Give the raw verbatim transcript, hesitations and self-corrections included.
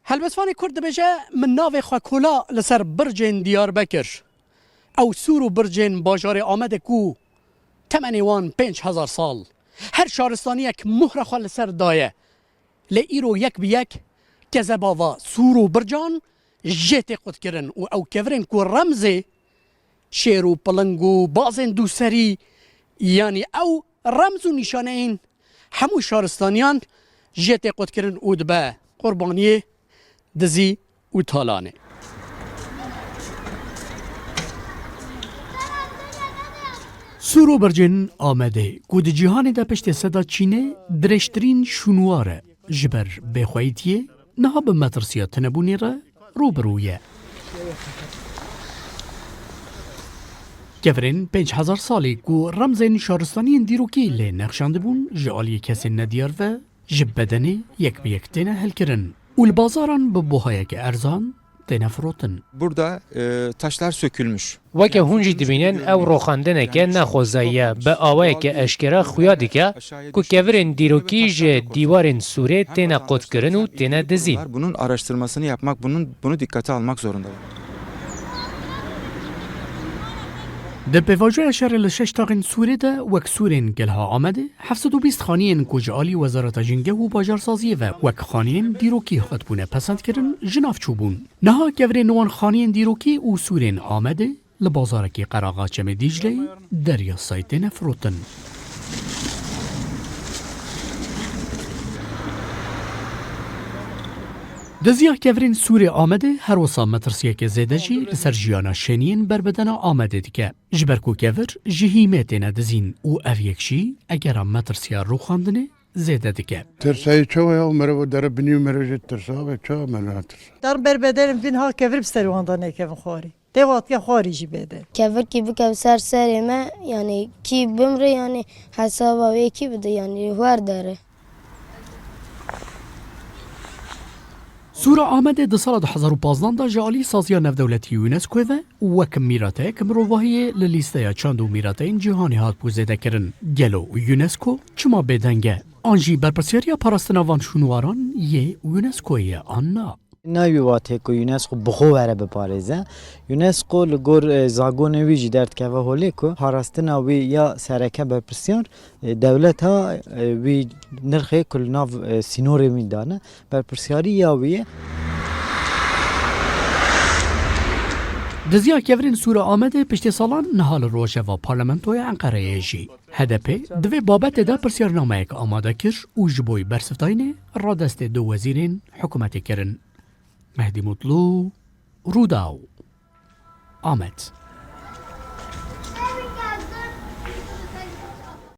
Helbestvanê Kurd dibêje, min navê xwe kola li ser bircên Diyarbekir. Ew sûr û bircên bajarê Amedê ku temenê wan pênc hezar sal, her şaristaniyek mohra xwe li ser daye. Lê îro yek bi yek kezeba va sûr û bircan jê tê qutkirin û ew kevirên ku remzê şêr û piling û bazên dûserî, yanî ew remz û nîşaneyên hemû şaristaniyan jê tê qutkirin û dibe qurbaniyê dizî û talanê. Sûr û bircên Amedê, ku di cîhanê de piştê seda çînê dirêjtirîn şûnwar e, ji ber bêxweyîtiyê niha bi metirsiya tunebûnê re rû bi rû ye. Kevirên pênc hezar salî ku remzên şaristaniyên dîrokî lê nexşandibûn, ji aliyê kesên nediyar ve ji bedenê yek bi yek têne hilkirin û li bazaran bi buhayeke erzan têne firotin. Burada e, taşlar sökülmüş. Weke hûn jî dibînin, ew roxandineke nexwezayî ye. Bi awayeke eşkere xuya dike ku kevirên dîrokî ji dîwarên sûrê têne qutkirin û têne dizîn. Bunun araştırmasını yapmak, bunun, bunu dikkate almak zorundalar. Di pêvajoya şerê li şeş taxên sûrê de, wek sûrên Gelha Amedê, heft sed û bîst xaniyên ku ji alî Wezareta Jîngeh û Bajarsaziyê ve wek xaniyên dîrokî hatibûne pesendkirin, ji nav çûbûn. Niha kevirên wan xaniyên dîrokî û sûrên Amedê li bazarekî qeraxa Çemê Dîcleyê derya Say têne firotin. Diziya kevirên sûrê Amedê her wisa metirsiyeke zêde jî li ser jiyana şêniyên berbedena Amedê dike. Ji ber ku kevir ji hîmê têne dizîn û ev yek jî egera metirsiya rûxandinê zêde dike. Tirsayê çawa ya, meriv dere binî û meriv jê tirsa ve, çawa me natirsa? Dar berbederin vin ha kevir bi ser wan da nekevin xwarî. Tê wextke xwarî jî bede. Kevirkî bikeve ser serê me, yanî kî bimre, yanî hesaba wê kî bide, yanî wer dere. Sûra Amedê di sala du hezar û pazdan de ji alî saziya navdewletî UNESCOyê ve wek mîrateyek mirovahiyê li lîsteya çand û mîrateyên cîhanê hatibû zêdekirin. Gelo UNESCO çima bêdeng e? An jî berpirsyariya parastina van şûnwaran yê UNESCOyê ye an na? Nayê wî watê ku UNESCO bi xwe were biparêze. UNESCO li gor, e, zagonê wî jî derdikeve holê ku parastina wî ya sereke berpirsiyar, e, dewleta, e, wî nirxê ku li nav, e, sînorê wî dane, berpirsiyarî ya wî ye. Diziya kevirên Sûra Amedê piştî salan niha li rojeva Parlamentoya Enqereyê jî. H D P di vê babetê de pirsyarnameyek amade kir û ji bo wî bersivdayînê radestê du wezîrên hikûmetê kirin. Mehdî Mutlu, Rûdaw, Amed.